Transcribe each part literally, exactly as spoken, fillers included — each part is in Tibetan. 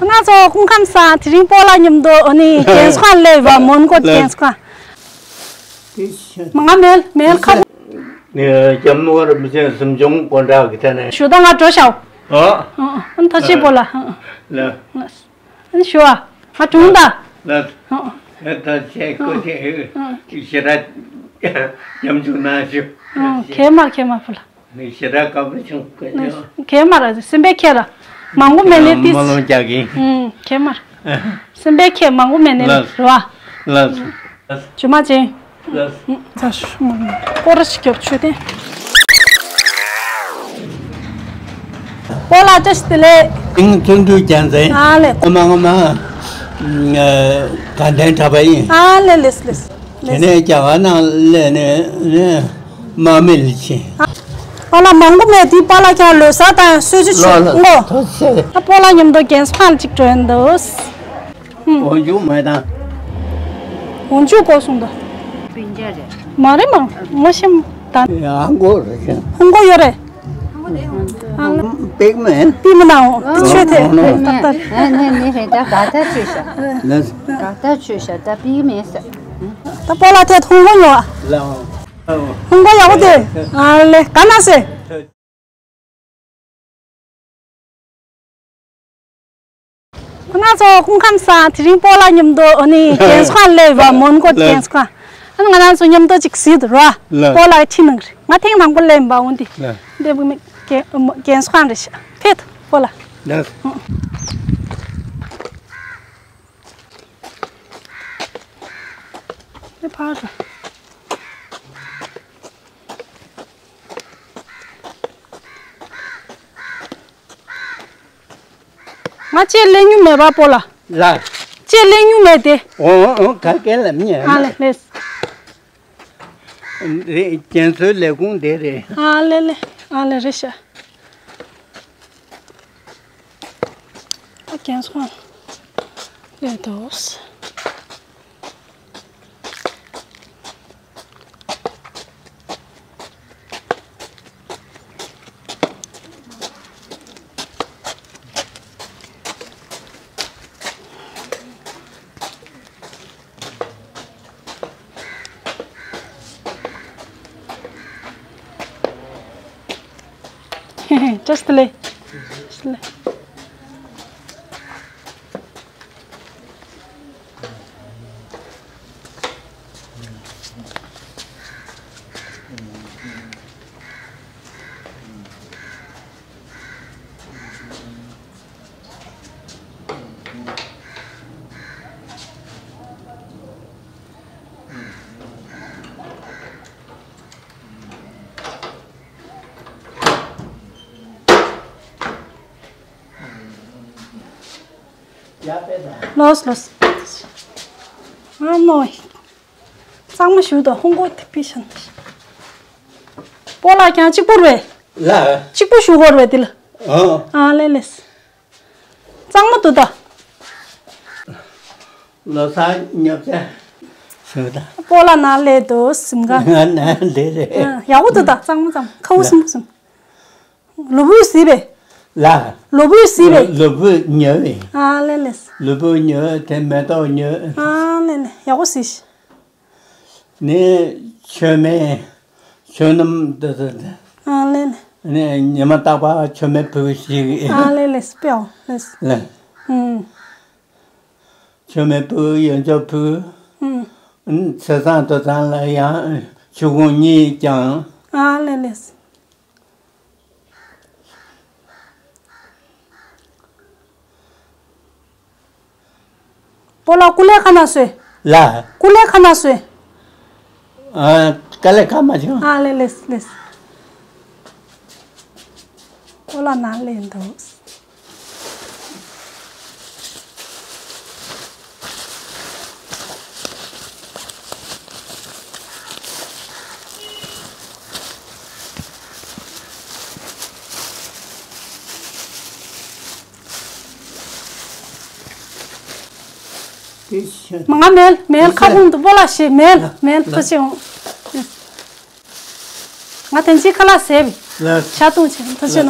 ང་ཚོ་སྐུ་ཁམས་བཟང་། དེ་རིང་སྤོ་ལགས་མཉམ་དུ་ཨ་ནི་རྒན་གསོ་ཁང་སླེབས་པ། མོན་གྷོ་རྒན་གསོ་ཁང་། ང་མེལ་མེལ་ཁ་པོ། ཇམ་མོ་ར་མི་ཆེན་སུམ་ཆུང་དགོན་བྲག་གི་ཐད་ནས། ཞུ་ད་ང་འགྲོ་ཤག་ཨོ། ཨ་ཐུགས་རྗེ་སྤོ་ལགས། ལ། ཨ་ཞུ་བ། ང་གྲོངས་ད། ལ། ཨ་ད་ཆེ་ཀོ་ཆེ་ཞེ་དྲག་ཇམ་ཆུང་ན་ཞུ། ཨ་གེ་མ་གེ་མ་སྤོ་ལགས། ནི་ཞེ་དྲག་དཀའ་པོ་བྱུང་། གལ་མ་ར་སེམས་པའི་ཁྱེར་ར། མང་པོ་མེད་ནས་ཏིས། མ་ལོང་རྒྱག་གིན། ཨུམ་གལ་མ་ར། སེམས་པའི་ཁྱེར། མང་པོ་མེད་ནས་ལ། རེད་བ། ལ། ཇུ་མ་ཅན། ལ། ཚ་ཤུ་མ་ལ། སྐོར་ར་ཞིག་རྒྱབ་ཆོས་ཏེ། སྤོ་ལགས་བཀྲ་ཤིས་བདེ་ལེགས། ཨིན་བརྩོན་འགྲུས་རྒྱལ་མཚན། ཨ་ལེ། ཨ་མ་ཨ་མ། དགའ་ལྡན་གྲྭ་པ་ཡིན། ཨ་ལེ་ལེས་ལེས། དེ་ནས་རྒྱ་གར་ནང་སླེབས་ནས་ནས་དམག་མི་ལ་ཕྱིན། ཨ་ལ་མང་པོ་མེད་དེ་པཱ་ལགས་ཀྱང་ལོ་གསར་དང་གསོལ་ཇ་མཆོད་ལོ་ལོ་ངོ་། ཐུགས་རྗེ་ཆེ། ཨ་པཱ་ལགས་མཉམ་དུ་རྒན་གསོ་ཁང་ལ་གཅིག་འགྲོ་ཡིན་འདུག་ཧུམ། འོ་འཇུག་མ་དང་། འོ་འཇུག་གོ་སོང་ད། སྤུན་ཀྱག་རེད། མ་རེད་མ་ངོ་ཤེས་ད། ཡང་གོ་རེད་ཤག་ཧུང་གོ་ཡོད་རེད། ཨང་། པིག་མེན། པིག་མེན་ནའོ། ཆོས་དེ། ཨ་ནི་ནི་ཧེ་ད་ག་ད་ཆོས་ཤ། ལ། ག་ད་ཆོས་ཤ་ད་པིག་མེན་ས། ད་པོ་ལ་དེ་ཧུང་གོ་ཡོད། ལ། ཧུང་གོ་ཡག་པོ་དེ། ཨ་ལེ་ག་ན་སེ། ང་ཚོ་སྐུ་ཁམས་བཟང་། དེ་རིང་སྤོ་ལགས་མཉམ་དུ་ཨ་ནི་རྒན་གསོ་ཁང་སླེབས་པ། མོན་གྷོ་རྒན་གསོ་ཁང་། ཨ་ནི་ང་རང་ཚོ་མཉམ་དུ་ཅིག་གཟིགས་དུ་རོ། ལ། སྤོ་ལགས་ཁྲིད་གནང་གི་རེད། ང་ཐེངས་དང་པོ་སླེབས་པ་འོན་ཏེ། ལ། འདི་བུ་མི་རྒན་རྒན་གསོ་ཁང་རེད་ཤག་ཕེབས་དུ་སྤོ་ལགས། ལ། ཨེ་ཕར། ང་ཅེ་ལེན་ཉུ་མེད་པ་པོ་ལ། ལ། ཅེ་ལེན་ཉུ་མེད་དེ། འོ་འོ་ག་གེ་ལ་མི་ཡ། ཨ་ལེ་ལེས། རེད་རྒན་གསོའི་ལས་ཁུངས་དེ་རེད། ཨ་ལེ་ལེ། ཨ་ལེ་རེད་ཤག་ཨ་རྒན་གསོ་ཁང་ལས་དོ། བཀྲ་ཤིས་བདེ་ལེགས། བཀྲ་ཤིས་བདེ་ལེགས། ལོས་ལོས། ཨ་མོ། གཙང་མ་ཞུ་དང་ཧུང་གོ་དེ་པི་ཤན། སྤོ་ལགས་ཀྱང་གཅིག་པུ་རེད། ལ། གཅིག་པུ་ཞུ་ཧོར་བས་དེ་ལ། ཨ། ཨ་ལེ་ལེས། གཙང་མ་འདུག་ད། ལོ་གསར་ཉོ་ཆ། ཞུ་ད། སྤོ་ལགས་ནང་སླེབས་འདུག་གཟིམ་ཁང་། ང་ནང་སླེབས་རེད། ཨ་ཡག་པོ་འདུག་ད། གཙང་མ་གཙང་མ། ཁ་བོ་གཟིམ་པོ་གཟིམ། ལུས་པོ་གཟིགས་པས། ལ། ལུས་པོ་གཟིགས་པས། ལུས་པོ་ཉོས་པས། ཨ་ལེ་ལེས། ལུས་པོ་ཉོས་དེ་མེ་ཏོག་ཉོས། ཨ་ལེ་ལེ་ཡག་པོ་གཟིགས། ནི་མཆོད་མེ་མཆོད་རྣམས་འདི་ཚོ་འདི། ཨ་ལེ་ལེ། ནི་ཉི་མ་རྟག་པར་མཆོད་མེ་ཕུལ་ཞིག་ཨ་ལེ་ལེ་སྤེའོ་ལེ། ལེ། ཨུམ། མཆོད་མེ་ཕུལ། ཡོན་ཆབ་ཕུལ། ཨུམ། ཚེས་བཟང་དུས་བཟང་ལ་ཡང་ཆུ་ཁུང་གཉིས་ཀྱང་། ཨ་ལེ་ལེ། སྤོ་ལགས་སྐུ་ལས་ཁ་ན་སོས། ལ། སྐུ་ལས་ཁ་ན་སོས། ཨ། དཀའ་ལས་ཁག་མ་བྱུང་། ཨ་ལེ་ལེས་ལེས། སྤོ་ལགས་ནང་སླེབས་འདུག་མ་ང་མེལ་མེལ་ཁ་ཁུང་དུ་སྤོ་ལགས་ཞེས་མེལ་མེལ་ཐུགས་རྗེ་ཆེ། ང་དེ་ཅི་ཁ་ལག་ཟས་པའི་ལ། ཤ་བཏུང་བྱས་ཐུགས་རྗེ་ཆེ་ན།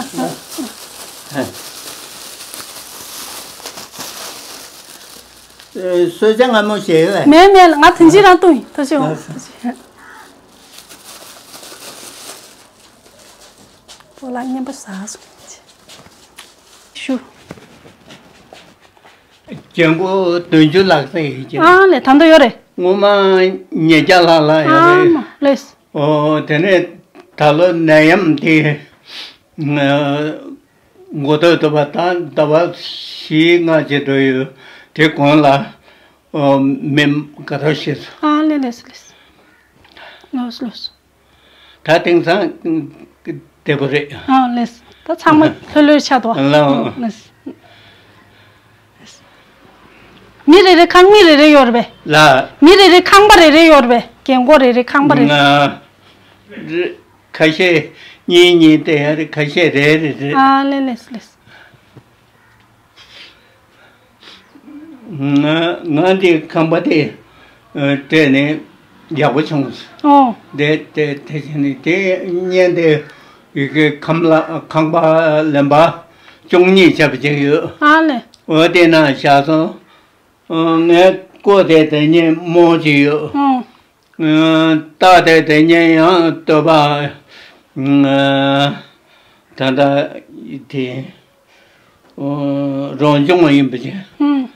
ཧ། གསོལ་ཇ་མངར་མོ་བཞེས་ལ། མེད་མེད། ང་དོན་ཅི་རང་བཏུང་ཡིན། ཐུགས་རྗེ་ཆེ། ཐུགས་རྗེ་ཆེ། པོ་ལགས་རྔན་པ་ཟ་སོང་། ཞུ། ལྗང་གུ་བདུན་ཅུ་ལག་རྩལ་ཡིན་ཀྱང་། ཨ་ལས། ད་དུང་ཡོད་རེད། སྔོན་མ་ཉིས་བརྒྱ་ལྷག་ལ་ཡོད་རེད། ཨ་མ་ལས། ཨོ་དེ་ནས་ད་ལོ་ནད་ཡམས་དེ་འགོ་ཐོག་ཏུ་བ་ད་ཟླ་བ་བཞི་ལྔ་ཅིག་འགྲོ་ཡོད། དེ་གོང་ལ་ཨོ་མི་དགའ་རབ་བྱས་སོང་། ཨ་ལས་ལས་ལས། ལོས་ལོས། ད་དེང་སང་བདེ་པོ་རེད། ཨ་ལས། ད་ཚང་མ་ལྷོད་ལྷོད་ཆགས་འདུག་ལགས། ཨ་ལས། མི་རེ་རེ་ཁང་མིག་རེ་རེ་ཡོད་རེད་པས། ལགས། མི་རེ་རེ་ཁང་པ་རེ་རེ་ཡོད་རེད་པས། རྒན་གོག་རེ་རེ་ཁང་པ་རེ་རེ། ང་རེ་ཁ་ཤས་གཉིས་གཉིས་བསྡད་ཡ་རེད། ཁ་ཤས་རེ་རེ་རེད། ཨ་ལས་ལས་ལས། ང་ང་འདི་ཁང་པ་དེ་ཨ་སྤྲད་ནས་ཡག་པོ་བྱུང་། ཨོ། དེ་དེ་དེ་བྱས་ནས་དེ་བརྙན་དེ་ཡི་གེ་ཁམས་ལ་ཁང་པ་ལེན་པ་བཅུ་གཉིས་བྱས་པ་ཅིག་ཡོད། ཨ་ལས། འོ་དེ་ན་བཞག་སོང་། ཨ་ངའི་སྐུ་དེ་དེ་ཉིད་རྨོ་ཅིག་ཡོད། ཨོ། ཨ་རྟགས་དེ་དེ་ཉིད་ཡང་བསྟོད་པ་ཨ་ད་ལྟ་དེ་ཨོ་རང་བྱུང་བ་ཡིན་པ་ཅིག་ཨུམ།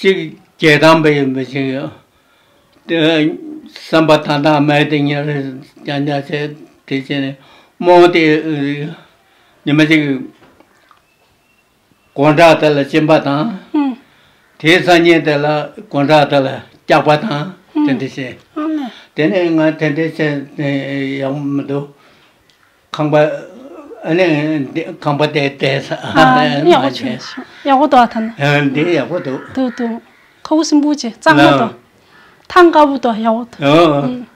གཅིག་རྒྱལ་དམ་པ་ཡིན་པ་ཅིག་ཡོད། དེ་བསམ་པ་ཐང་ཐང་མེད་དེ་ཉེ་རེ་རྐྱང་རྐྱང་བྱས་དེ་བྱས་ནས་རྨོ་དེ་ཉི་མ་གཅིག་སྒོ་འགྲམ་དེ་ལ་གཅིན་པ་དང་། ཨུམ། དེའི་སང་ཉིན་དེ་ལ་སྒོ་འགྲམ་དེ་ལ་སྐྱག་པ་དང་། ཨུམ། དེ་འདྲ་བྱས། ཨ་ལས། དེ་ནས་ང་དེ་འདྲ་བྱས་ནས་ཡག་མི་འདུག་ཁང་པ་ཨ་ནི་འདི་ཁང་པ་དེ་བལྟས་ས། ཨ་ཡག་པོ་བྱུང་། ཡག་པོ་འདུག་ཨ་ཐ་ན། ཨ་འདི་ཡག་པོ་འདུག་འདུག་འདུག་ཁ་བོ་སིམ་པོ་བྱས། གཙང་མ་འདུག་ཐང་དཀར་པོ་འདུག་ཡག་པོ་འདུག་ཨ། ཨུམ།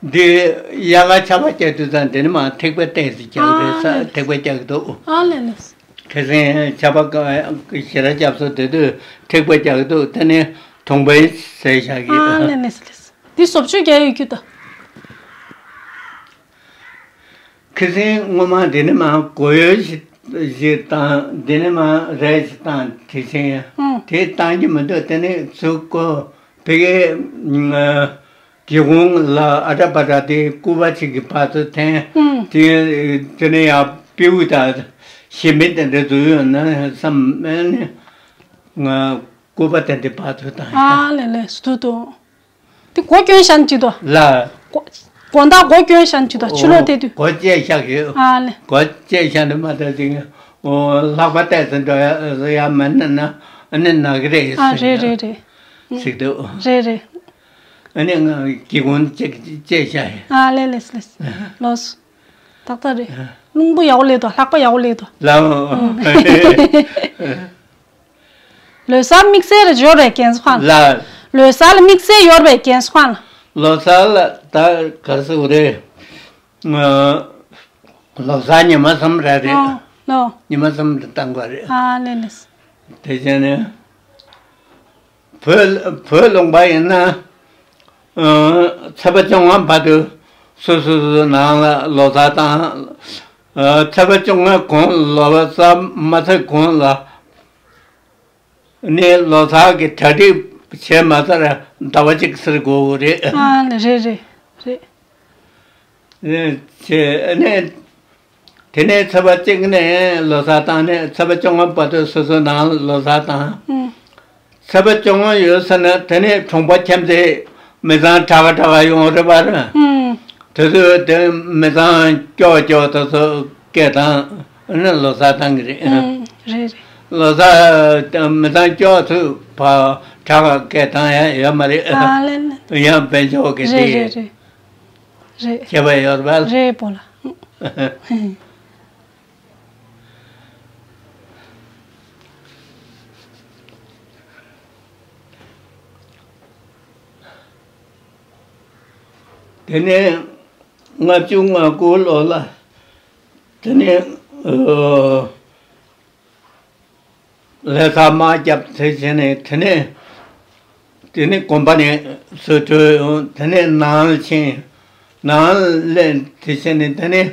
འདི་དབྱར་ཁ་ཆར་པ་བརྒྱབ་དུས་ཙང་འདི་ནས་མར་ཐིགས་པ་ཏོག་ཙམ་རྒྱག་རེད་ས། ཨ་ལས། ཐིགས་པ་རྒྱག་གི་འདུག་ཨ་ལས་ལས། ཁ་སང་ཆར་པ་ཞེ་དྲག་བརྒྱབ་སོང་། དེ་དུས་ཐིགས་པ་རྒྱག་གི་འདུག་དེ་ནས་དུང་པའི་ཟས་བཞག་གི། ཨ་ལས་ལས་ལས། འདི་བཟོ་བཅོས་རྒྱག་ཡོད་རྒྱུ་འདུག་ཁ་སང་སྔོན་མ་འདི་ནས་མར་སྒོར་ཡོལ་ཞིག་ཞིག་བཏང་། འདི་ནས་མར་རས་ཞིག་བཏང་། དེ་བཞིན་ཨང་། དེ་བཏང་རྒྱུ་མི་འདུག་དེ་ནས་ཚུར་སྒོ་ཕ་གིའི་སྒེའུ་ཁུང་ལ་ཨ་ཏྲ་པ་ཏྲ་དེ་སྐུད་པ་ཅིག་གིས་ཕར་ཚུར་འཐེན། ཨང་། དེ་དེ་ནས་ཡར་སྤྲེའུ་དང་ཞི་མི་དེ་འདྲ་འཛུལ་ཡོང་ན་བསམ་ནས་ང་སྐུད་པ་དེ་འདྲ་ཕར་ཚུར་བཏང་ཡོད། ཨ་ལས་ལས། སྡུག་འདུག་དེ་སྒོ་སྐྱོན་བཞག་ན་འགྲིག་འདུག་ལགས། སྒོ་སྒོ་འདག་སྒོ་སྐྱོན་བཞག་ན་འགྲིག་འདུག་ཕྱི་ལོགས་བལྟས་དུས། སྒོ་བཅད་བཞག་ཡོད། ཨ་ལས། སྒོ་བཅད་བཞག་ནས་མ་ཐག་ཅིག་ལྷགས་པ་བལྟས་ཟིན་འགྲོ་ཡ་ཡ་མ་ན་ན་ཨ་ནི་ན་གི་རེད། ཨ་ཟེར་རེད་ཡ་རེད་རེད། ཟིག་འདུག་རེད་རེད། ཨ་ནི་ང་སྒེའུ་ཁུང་གཅིག་བཅད་བཞག་ཡོད། ཨ་ལས་ལས་ལས། ལོས། ཏག་ཏག་རེད། རླུང་བུ་ཡག་པོ་སླེབས་འདུག་ལྷགས་པ་ཡག་པོ་སླེབས་འདུག་ལགས། ལོ་གསར་དམིགས་བསལ་ཡོད་རེད་རྒན་གསུང་ཁང་ལ། ལགས། ལོ་གསར་ལ་དམིགས་བསལ་ཡོད་རེད་རྒན་གསུང་ཁང་ལ། ལོ་གསར་ལ་ད་ག་རེ་ཟེར་དགོས་རེད། ང་ལོ་གསར་ཉི་མ་གསུམ་རེ་རེད། ཨོ་ལོ། ཉི་མ་གསུམ་དུ་བཏང་དགོས་རེད། ཨ་ལས་ལས། དེ་བྱས་ནས་བོད་བོད་ལུང་པ་ཡིན་ན་ཨ་ཚེས་པ་བཅོ་ལྔ་བར་དུ་སོ་སོ་སོ་སོ་ནང་ལ་ལོ་གསར་བཏང་། ཨ་ཚེས་པ་བཅོ་ལྔ་གོང་ལོ་གསར་མ་ཚེས་གོང་ལ་ནས་ལོ་གསར་གྱི་གྲ་སྒྲིག་བྱས་མ་ཚར་ཟླ་བ་གཅིག་ཟེར་དགོས་རེད། ཨ་ལས། རེད་རེད་རེད། བྱས་ནས་དེ་ནས་ཚེས་པ་གཅིག་ནས་ལོ་གསར་བཏང་ནས་ཚེས་པ་བཅོ་ལྔ་བར་དུ་སོ་སོ་ནང་ལོ་གསར་བཏང་། ཨུམ། ཚེས་པ་བཅོ་ལྔ་ཡོལ་ཟིན་ན་དེ་ནས་གྲོང་པ་ཁྱིམ་མཚེས་མི་ཚང་གྲྭ་པ་གྲྭ་པ་ཡོང་རེད་པ། ཨུམ། དེ་ཚོས་དེ་མི་ཚང་སྐྱོ་སྐྱོ་དེ་ཚོ་སྐད་བཏང་ནས་ལོ་གསར་བཏང་གི་རེད། ཨུམ། རེད་རེད། ལོ་གསར་མི་ཚང་སྐྱོ་ཚོས་ཕར་གྲྭ་པ་སྐད་བཏང་ཡ་ཡོད་མ་རེད། ཨ་ལས་ལས། ཡང་དཔལ་འབྱོར་གྱི་རེད་དེ་རེད་རེད། རེད། བྱས་པ་ཡོད་རེད་པ། རེད་པོ་ལགས། དེ་ནས་ལྔ་བཅུ་ང་དགུ་ལོ་ལ་དེ་ནས་ཨོ་ལྷ་སར་དམག་བརྒྱབ། དེ་བྱས་ནས་དེ་ནས་དེ་ནས་དགོན་པ་ནས་སུ་གྲོལ་ཡོང་། དེ་ནས་ནང་ལ་ཕྱིན། ནང་ལ་སླེབས། དེ་བྱས་ནས་དེ་ནས་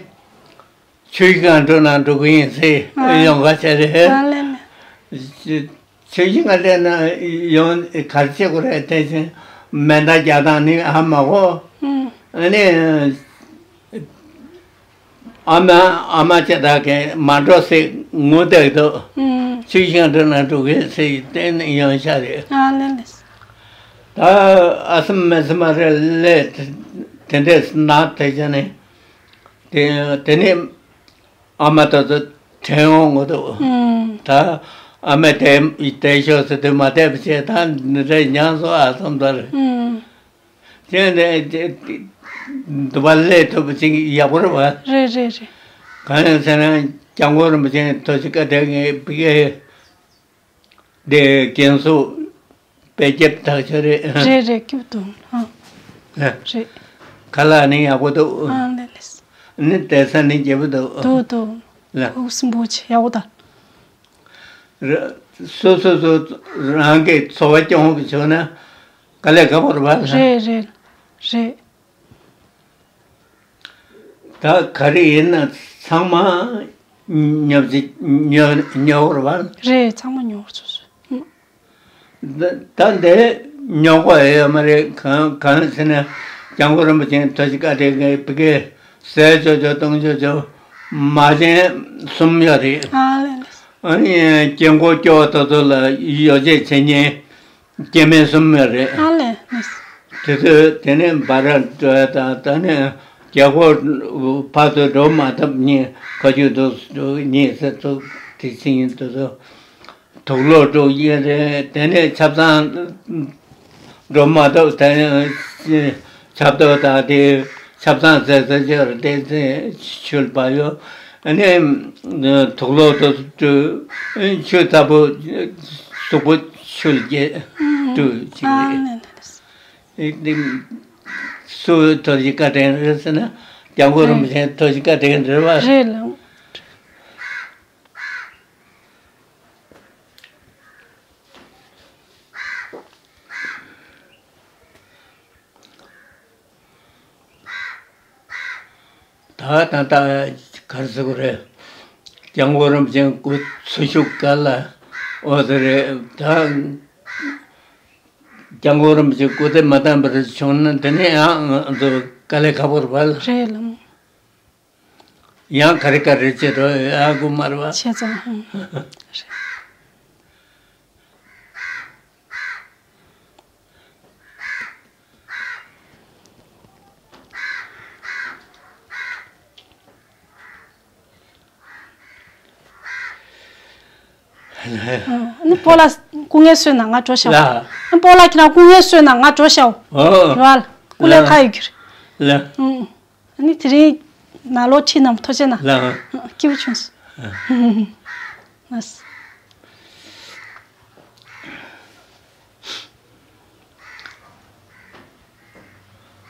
ཆུ་བཞི་སྒང་དྲུག་ནང་འགྲོ་གི་ཡིན་ཟེར། ཨ། ཡོང་ཁ་བྱས་རེད། ཨ་ལས་ལས། ཆུ་ཤིང་ག་ལས་ན་ཡོང་གར་བྱེད་དགོས་རེད། དེ་བཞིན་མེ་མདའ་རྒྱག་སྟངས་ནི་ཧ་མ་གོ་ཨ་ནི། ཨ་མ་ཨ་མ་ཅེ་དག་གིས་མ་འགྲོ་ཟེར་ངུ་བསྡད་འདུག་ཆུ་ཤིང་འདྲ་ན་འགྲོ་གི་ཟེར་བསྟན་ནས་ཡོང་ཤག་རེད། ཨ་ལེ་ལེ། ད་ཨ་སེམས་མེ་སེམས་མ་རེད་ལས་དེ་འདྲས་ན་དེ་བྱས་ནས་དེ་དེ་ནས་ཨ་མ་ད་ཚོ་དྲན་འོང་ངོ་འདུག་ད་ཨ་མས་དེ་དེ་ཤོག་ཟེར་དུས་མ་བསྡད་པ་བྱས། ད་འདི་འདྲས་མྱངས་སོང་ཨ་སེམས་ད་རེད། དེ་ནས་དེ་དེ་འདི་བ་ལས་ཐུབ་པ་ཅིག་ཡག་པོ་རེད་བ། རེད་རེད་རེད། གང་ཡིན་ཟེར་ན་སྐྱབས་མགོན་རིན་པོ་ཆེ་ཐུགས་རྗེ་བཀའ་དྲིན་གྱིས་བི་ཀའི་དེ་རྒན་གསོ་དཔེ་དེབ་དག་ཆ་རེད། རེད་རེད། སྐྱིད་འདུག་ཨ། ཨ། རེད། ཁ་ལག་ནི་ཡག་པོ་འདུག་ཨ་ལེ་ལེ། ནི་བསྡད་ས་ནི་སྐྱིད་པོ་འདུག་འདུག་འདུག་ལ། ཨུ་སིམ་པོ་ཆེ་ཡག་པོ་ད། རེད། སོ་སོ་སོ་རང་གི་འཚོ་བ་སྐྱོང་གི་བྱུང་ན་དཀའ་ལས་ཁག་པོ་རེད་པ། རེད་རེད་རེད། ད་ག་རེ་ཡིན་ན་ཚང་མ་ཉོབ་ཅིག་ཉོ་ཉོ་བར་བར། རེད། ཚང་མ་ཉོ་བར་སོ་སོ། ད་ད་འདི་ཉོ་གོ་ཡོད་མ་རེད། གང་གང་ཟེར་ན་སྐྱབས་མགོན་རིན་པོ་ཆེ་ཐུགས་རྗེ་བཀའ་དྲིན་གྱིས་བི་ཀའི་ཟས་ཅོ་ཅོ་བཏུང་ཅོ་ཅོ་མ་བྱན་གསུམ་ཡོད་རེད། ཨ་ལེ་ལེ། ཨ་ནི་སྐྱེ་འགོ་སྐྱོ་བ་དེ་ཚོ་ལ་ཡོ་བྱད་བྱེད་མཁན་སྐྱེ་དམན་གསུམ་ཡོད་རེད། ཨ་ལེ་ལེ། དེ་ཚོས་དེ་ནས་འབའ་ར་འགྲོ་ཡ་དང་ད་ནས་རྒྱལ་སྒོ་ཕར་ཚུར་འགྲོ་མ་ཐུབ་མཁན་ཁ་ཆུ་དུ་གཉིས་སེ་ཚུགས་དེ་ཕྱིན་དུ་དུ་དུག་ལོག་འགྲོ་ཡིན་རེད། དེ་ནས་ཆབ་གསང་འགྲོ་མ་ཐུབ་དེ་ནས་ཆབ་ཏོག་དང་དེ་ཆབ་གསང་ཟེར་ཟེར་ཅོར་དེ་ཚེ་ཆུ་ལ་བབས་ཡོད། ཨ་ནི་དུག་ལོག་ཏུ་ཆུ་ཚ་པོ་གཟུགས་པོ་ཆུ་ལ་སྐྱེས་ཏུ་ཅིག་རེད། ཨ་ནི་སུ་ཐུགས་རྗེ་བཀའ་དྲིན་རེད་ཟེར་ན་སྐྱབས་མགོན་རིན་པོ་ཆེ་ཐུགས་རྗེ་བཀའ་དྲིན་རེད་བ། རེད་ལགས། ད་ད་ད་ག་རེ་ཟེར་དགོས་རེད། སྐྱབས་མགོན་རིན་པོ་ཆེ་སྐུ་འཚོ་བཞུགས་སྐབས་ལ་འོ་དེ་རེད་ད། སྐྱབས་མགོན་རིན་པོ་ཆེ་སྐུ་ཚེ་མ་བརྟན་པར་བྱུང་ན་དེ་ནས་ཡང་ང་ཚོ་དཀའ་ལས་ཁག་པོ་རེད་པ། རེད་ལགས། ཡང་ག་རེ་ག་རེ་བྱེད་རོགས་ཨ་ཁུ་མར་བ། བྱས་ཙང་། ནི་སྤོ་ལགས་སྐུ་ངལ་གསོས་ན་ང་འགྲོ་ཤག་ལ། ནི་སྤོ་ལགས་ཁྱེད་རང་སྐུ་ངལ་གསོས་ན་ང་འགྲོ་ཤག་ཨོ། རོ་ཨལ་སྐུ་ལས་ལ། ཁག་ཡོད་ཀྱི་རེད། ལ། ཨང་། ཨ་ནི་དེ་རིང་ནང་ལོགས་ཁྲིད་གནང་ཐུགས་རྗེ་གནང་། ལགས། སྐྱིད་པོ་བྱུང་སོང་། ལགས།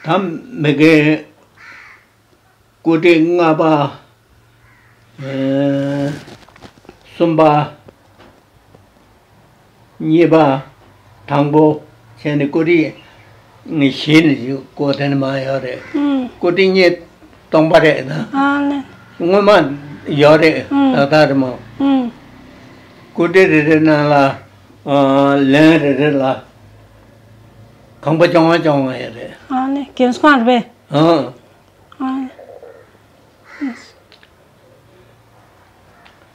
ད་མི་རྒན་སྐུ་བགྲེས་ལྔ་པ། ཨེ། གསུམ་པ། གཉིས་པ། དང་པོ་བྱས་ནས་སྐུ་བགྲེས་བཞི་ནས་སྐུ་དེ་ནས་མར་ཡོད་རེད། ཨང་། སྐུ་བགྲེས་གཉིས་སྟོང་པ་རེད་ན། ཨ་ལེ། སྔོན་མ་ཡོད་རེད། ཨང་། ཏག་ཏག་རེད་མོ། ཨང་། སྐུ་བགྲེས་རེ་རེ་ནང་ལ་ཨ་ལན་རེ་རེ་ལ་ཁང་པ་རྐྱང་པ་རྐྱང་པ་ཡོད་རེད། ཨ་ལེ། རྒན་གསུམ་རེད་པས། ཨང་། ཨ།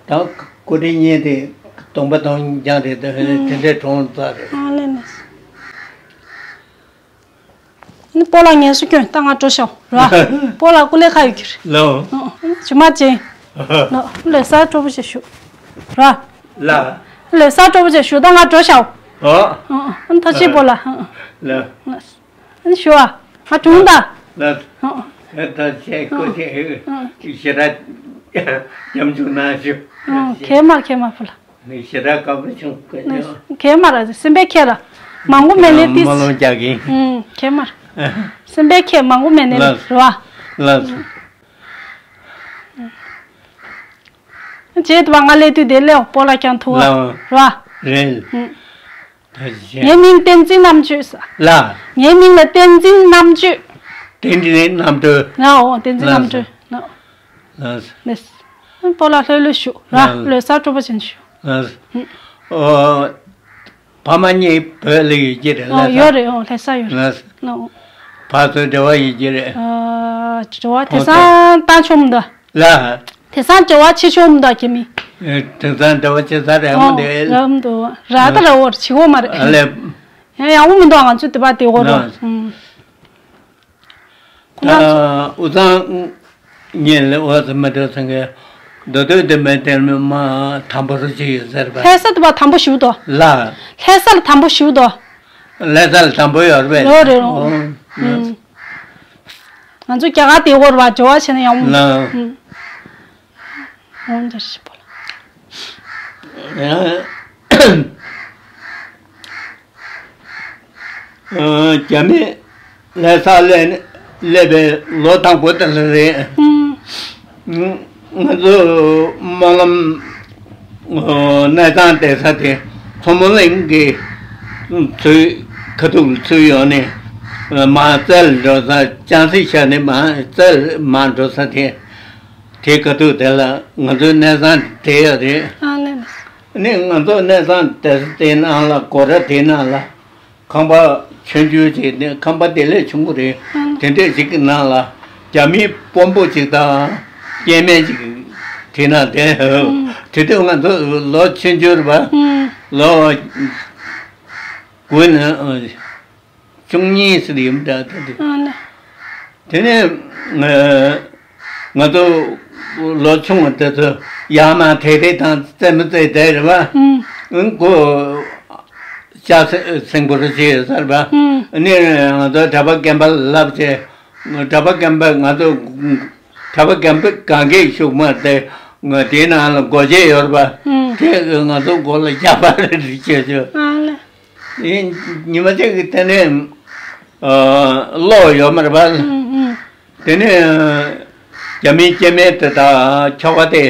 ད་སྐུ་བགྲེས་གཉིས་དེ་སྟོང་པ་སྟོང་རྐྱང་རེད། དེ་དེ་འདྲའི་གྲོངས་ཚར་རེད། ཨ་ལེ་ལེ། ནི་སྤོ་ལགས་ངལ་གསོ་སྐྱོན་ད་ང་འགྲོ་ཤག་ར། སྤོ་ལགས་སྐུ་ལས་ཁག་ཡོད་ཀྱི་རེད། ལོ། ཨ། ཨ། ཇུ་མ་ཅན། ལོ། ལོ་གསར་སྤྲོ་པོ་ཞིག་ཞུ། ར། ལ། ལོ་གསར་སྤྲོ་པོ་ཞིག་ཞུ་ད་ང་འགྲོ་ཤག་ཨོ། ཨ། ཨ། ཐུགས་རྗེ་ཆེ་སྤོ་ལགས། ཨ། ལ། ཨ། ཨ་ནི་ཞུ་བ། ང་དྲུང་ད། ལགས། ཨ། ད་ཆེ་ཀོ་ཆེ་ཨ། ཞེ་དྲག་སྐྱབས་འཇུག་གནང་ཞུ། ཨ། གལ་མ་རེད་གལ་མ་རེད་ཕུ་ལ། ངས་ཞེ་དྲག་དགའ་པོ་བྱུང་ཀོ་ཆེ། གལ་མ་རེད་སེམས་པའི་ཁྱེད་ལ་མང་པོ་མེད་ནས་ཏིས། མ་ལོང་རྒྱག་གིན། ཨ། གལ་མ་རེད། སེམས་པའི་ཁྱེད་མང་པོ་མེད་ནས་ལགས། རེད་བ། ལགས། བྱས་དུས་བ་ང་སླེབས་དུས་དེ་སླེབས་སྤོ་ལགས་ཀྱང་ཐུག་བ། ལགས། རེད་བ། རེད། ཨ། ངའི་མིང་བསྟན་འཛིན་རྣམ་དཔྱོད་ཟེར། ལ། ངའི་མིང་ལ་བསྟན་འཛིན་རྣམ་དཔྱོད། བསྟན་འཛིན་རྣམ་དཔྱོད། ལ་འོ་བསྟན་འཛིན་རྣམ་དཔྱོད། ལགས། ལགས། ལགས། སྤོ་ལགས་ལྷོད་ལྷོད་བཞུགས་ར། ལགས། ལོ་གསར་སྤྲོ་པོ་ཅན་བཞུགས། ལགས། ཨོ། ཕ་མ་གཉིས་བོད་ལ་ཡོད་ཀྱི་རེད། ཨོ། ལྷ་ས། ཡོད་རེད། ཨོ། ལྷ་ས་ཡོད་རེད། ལ། ཨོ། ཕར་ཚུར་འབྲེལ་བ་ཡོད་ཀྱི་རེད། ཨ། འབྲེལ་བ་དེང་སང་བཏང་ཆོག་མི་འདུག་ལ། དེང་སང་འབྲེལ་བ་བྱེད་ཆོག་མི་འདུག་རྒྱ་མི། ཨེ། དེང་སང་འབྲེལ་བ་བྱེད་ས་རག་མི་འདུག་ཨོ། རག་མི་འདུག་རག་ད་རག་འོར་བྱེད་དགོས་མ་རེད། ཨ་ལས། ཡང་ཡག་པོ་མི་འདུག་ང་ཚོའི་དེ་པར་དེ་འོར་བ། ལ། ཨུམ། ཁོ་ན། ཨ། འུ་ཚང་ངས་ལས་འོ་ཟེར་མ་འདོད་སེང་གེ། མདོ་སྟོད་དེ་མེད་དེ་མ་དམ་པོ་རུ་ཅིག་ཡོད་ཟེར་བ། ལྷ་ས་དེ་པ་དམ་པོ་ཞིག་འདུག་ལ། ལྷ་ས་ལ་དམ་པོ་ཞིག་འདུག་ལྷ་ས་ལ་དམ་པོ་ཡོད་རེད་པས། ཡོད་རེད། ཨོ། ཨུམ། ང་ཚོ་རྒྱ་གར་དེ་འོར་བ་འབྲེལ་བ་བྱས་ན་ཡག་མོ། ལ། ཨུམ། འོ་འདྲ་ཞིག་པོ་ལ། ཡང་། ཨ། རྒྱ་མི་ལྷ་ས་སླེབས་སླེབས་པའི་ལོ་དང་པོ་དེ་ལ་རེད། ཨུམ། ང་ཚོ་སྨོན་ལམ་གནས་སྟངས་བསྡད་ས་དེ་མཚོ་སྨོན་གླིང་གི་ཚུར་ཁ་ཐུག་ལ་ཚུར་ཡོང་ནས་མར་རྩེ་ལ་འགྲོ་ས། ལྕང་གཟིག་ཤར་ནས་མར་རྩེ་ལ་མར་འགྲོ་ས་དེ། དེ་ཁ་ཐུག་དེ་ལ་ང་ཚོའི་གནས་ཚང་དེ་ཡོད་རེད། ཨ་ལེ། ནི་ང་ཚོ་གནས་ཚང་དེ་དེ་ནང་ལ་སྒོ་ར་དེ་ནང་ལ་ཁང་པ་ཆུང་ཆུང་ཅིག་ནི་ཁང་པ་དེ་ལས་ཆུང་གི་རེད། ཨང་། དེ་འདྲས་ཅིག་གི་ནང་ལ་རྒྱ་མིའི་དཔོན་པོ་ཅིག་དང་སྐྱེ་དམན་ཅིག་དེ་ན་བསྡད། ཨང་། དེ་དུས་ང་ཚོ་ལོ་ཆུང་ཆུང་རེད་པ། ཨང་། ལོ་དགུ་ནས་བཅུ་གཉིས་ཙམ་ཡིན་པ་འདྲ། དེ་དུས། ཨང་། དེ་ནས་ང་ཚོ་ལོ་ཆུང་བ་དེ་ཚོ་ཡར་མར་དེད་དེད་དང་རྩེད་མོ་རྩེ་བསྡད་རེད་པ། ཨང་། ཁོ་ཤ་ཟ་སེང་པོ་རུ་བྱས་ཟེར་བ། ཨང་། ནི་ང་ཚོ་གྲྭ་པ་རྒན་པ་ལབ་བྱས། གྲྭ་པ་རྒན་པ་ང་ཚོ་གྲྭ་པ་རྒན་པ་གང་གས་ཤུགས་མ་དེ་ང་དེའི་ནང་ལ་སྒོ་འབྱེད་ཡོད་རེད་པ། ཨང་། དེ་ང་ཚོ་སྒོ་ལ་རྒྱག་པ་རེད་བྱས་བྱས། ཨང་ལེ། ཡིན། ཉི་མ་གཅིག་གི་དེ་ནས་ཨ་གློག་ཡོད་མ་རེད་པ། ཨང་ཨང་། དེ་ནས་རྒྱ་མིའི་སྐྱེ་དམན་དེ་དང་ཁྱོ་ག་དེ།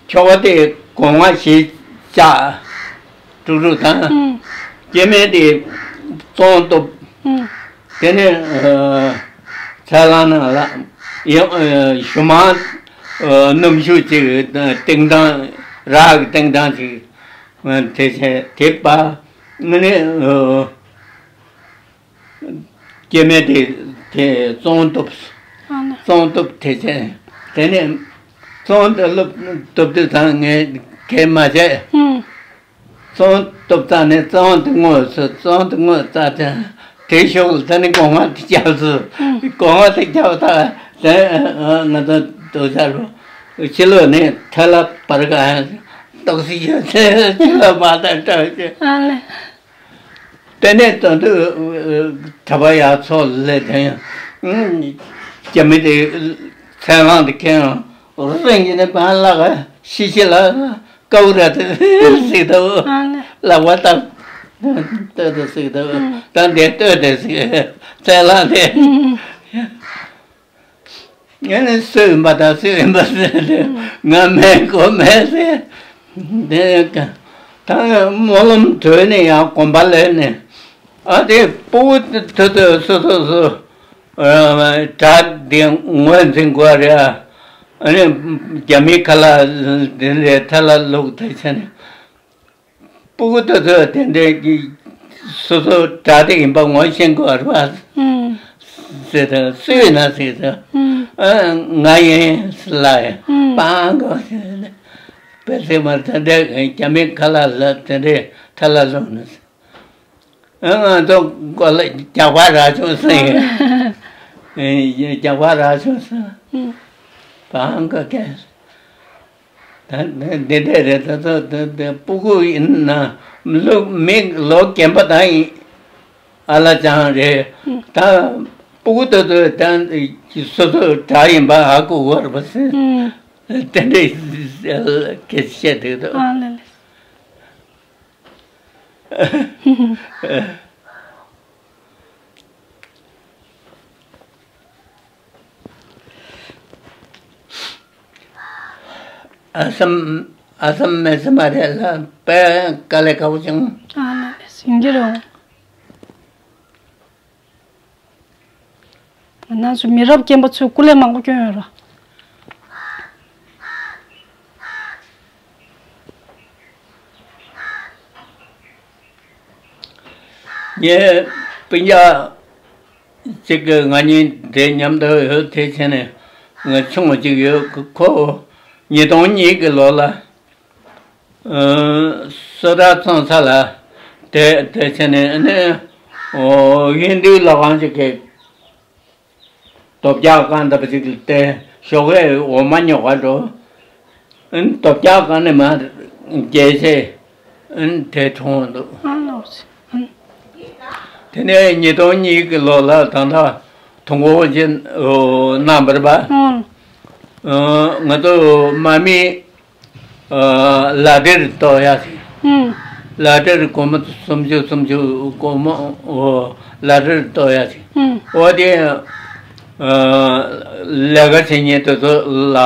ཁྱོ་ག་དེ་སྒོ་ང་གཞིས་ཆགས་དཀྲུག་དཀྲུག་དང་། ཨང་། སྐྱེ་དམན་དེ་བཙོང་གཏུབ། ཨང་། དེ་ནས་ཨ་ཚལ་སླང་ནང་ལ་ཡང་ཨ་གཞུ་མང་ཨ་སྣུམ་ཞུ་ཅིག་སྟེང་ཐང་རག་གི་སྟེང་ཐང་ཅིག་དེ་བྱས་དེ་པ། ཨ་ནི་ཨ་སྐྱེ་དམན་དེ་དེ་བཙོང་གཏུབ། ཨ་ནི། བཙོང་གཏུབ་དེ་བྱས། དེ་ནས་བཙོང་གཏུབ་གཏུབ་དུས་ཙང་ངས་གས་མ་བྱས། ཨང་། བཙོང་གཏུབ་ཙང་ནས་བཙོང་དེ་བརྔོས་སོང་། བཙོང་དེ་བརྔོས་ཙང་དེ་དེའི་གཞུག་ལ་ད་ནི་སྒོ་ང་དེ་རྒྱབ་སོང་། ཨང་། སྒོ་ང་དེ་རྒྱབ་ད་དེ་ང་ཚོ་སྡུག་ཅག་རུ་ཕྱི་ལོགས་ནས་ཐལ་བ་བར་ག་ཏོག་ཙི་ཡོད་ཚད་ཕྱི་ལོགས་མ་ད་སྤྲད་བྱས། ཨ་ལེ། དེ་ནས་ད་དུང་གྲྭ་པ་ཡར་ཚོགས་ལས་དེ་ཡང་རྒྱ་མི་དེ་ཚལ་སླང་དེ་ཁྱེར་ཡང་རིང་གི་ནས་བང་ལག་ཤི་ཤི་ལ་ཀའུ་ར་དེ་ཟིག་ད། ཨ་ལེ། ལག་པ་ད་ལྟོས་དེ་ཟིག་ད། ཨང་། ད་འདི་ལྟོས་དེ་ཟིག་ཚལ་སླང་དེ། ཨང་། ངས་ནི་སུ་ཡིན་པ་དང་སུ་ཡིན་པ་ཟེར་ཏེ་ང་མེད་ཁོ་མེད་ཟེར། དེ་ད་སྨོན་ལམ་གྲོལ་ནས་ཡང་གོམ་པ་ལེན་ནས། ཨ་དེ་སྤུ་གུ་དེ་ཚོ་སོ་སོ་སོ་གྲྭ་དེ་ངོས་འཛིན་དགོས་རེད། ཨ་ནི་རྒྱ་མིའི་ཁ་ལག་དེ་འདྲའི་ཐལ་བ་བླུགས་དེ་བྱས་ནས། སྤུ་གུ་དེ་ཚོས་དེ་འདྲའི་གི་སོ་སོ་དགྲ་དེ་ཡིན་པ་ངོ་ཤེས་དགོས་རེད་པ། ཨང་། ཟེར་དང་སུ་ཡིན་ན་ཟེར་དང་། ཨང་། ཨ་ང་ཡིན་ལ་ཡིན། ཨང་། པང་གོ་ཟེར་ནས་དཔེ་ཚེ་མར་དེ་འདྲའི་རྒྱ་མིའི་ཁ་ལག་ལ་དེ་འདྲའི་ཐལ་བ་བཟུང་ནས། ཨ་ང་ཚོ་མགོ་ལ་རྒྱག་པ་རག་བྱུང་ཟེར། ཨང་། རྒྱག་པ་རག་བྱུང་ཟེར། ཨང་། པང་གོ་ཁེལ། ད་འདི་འདྲས་རེད། ད་ཚོ་ད་ད་སྤུ་གུ་ཡིན་ན་ལོ་མི་ལོ་རྒན་པ་དང་ཡིན་ཨ་ལ་ཅང་རེད། ད་སྤུ་གུ་ད་ཚོ་ད་སོ་སོ་དགྲ་ཡིན་པ་ཧ་གོ་གི་རེད་པ་ཟེར། ཨུམ། དེ་འདྲས་སྐད་ཆ་བཤད་འདུག་ད། ཨ་ལ་ལ། ཨ་སམ་ཨ་སམ་མེ་སི་མ་རེད་ལ་དཔེ་དཀའ་ལས་ཁག་པོ་བྱུང་། ཨ་ལ་ལ་ཟིན་གྱི་རེད། ང་ཚོ་མི་རབས་རྒན་པ་ཚོས་སྐུ་ལས་མང་པོ་བསྐྱོན་ཡོད་ར། ངའི་སྤུན་ཀྱག་ཅིག་གི་ང་གཉིས་དེ་མཉམ་དུ་ཡོད། དེ་བྱས་ནས་ང་ཆུང་བ་ཅིག་ཡོད། ཁོ་ཉིས་སྟོང་གཉིས་ཀྱི་ལོ་ལ་སོ་ད་ཚང་ས་ལ་དེ་དེ་བྱས་ནས་ཨ་ནི་ཧིན་དུའི་ལྷ་ཁང་ཅིག་གི་རྡོ་བཀྱག་གང་འདྲ་པོ་ཅིག་ལ་བལྟས། ཞོགས་ཀས་འོ་མ་ཉོ་ག་འགྲོ། ཨ་ནི་རྡོ་བཀྱག་གང་ནས་མར་འགྱེལ་བྱས་ཨ་ནི་དེ་གྲོངས་འདུག་ཨ་ལོ། ཨ་དེ་ནས་ཉིས་སྟོང་གཉིས་ཀྱི་ལོ་ལ་ད་ལྟ་དུས་འཁོར་དབུ་འབྱེད་གནང་བ་རེད་པ། ཨ་ང་ཚོ་དམག་མི་ལ་གྲིར་གཏོགས་ཡ་ཞིག་ཨུམ། ལ་གྲིར་སྒོར་མོ་སུམ་ཅུ་སུམ་ཅུ་སྒོར་མོ་ལ་གྲིར་གཏོགས་ཡ་ཞིག་ཨུམ། འོ་དེ་ལས་ཀ་བྱེད་མཁན་དེ་ཚོ་ལ་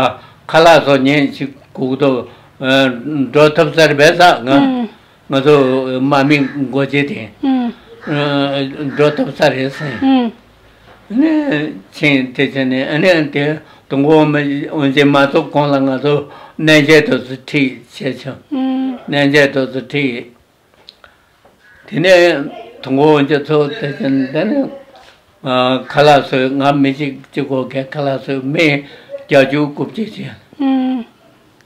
ཁ་ལག་བཟོ་མཁན་ཞིག་དགོས་འདུག་འགྲོ་ཐུབ་ས་རེད་པས་ས། ང་ཨུམ། ང་ཚོ་དམག་མི་འགོ་བྱེད་དེ་ཨུམ། འགྲོ་ཐུབ་ས་རེད་ཟེར། ཨུམ། ནས་ཕྱིན་དེ་བྱས་ནས་ཨ་ནི་དེ་དུས་འཁོར་དབུ་འབྱེད་མ་ཚོགས་གོང་ལ་ང་ཚོ་གནས་མཇལ་དུ་ཁྲིད་བྱས་བྱུང་། ཨུམ། གནས་མཇལ་དུ་ཁྲིད། དེ་ནས་དུས་འཁོར་དབུ་འབྱེད་ཚོགས་དེ་བྱས་ནས་དེ་ནས་ཁ་ལག་བཟོས། ང་མི་གཅིག་གཅིག་གོ་གས་ཁ་ལག་བཟོས། མི་བརྒྱད་ཅུ་དགུ་བཅུ་ཅན། ཨུམ།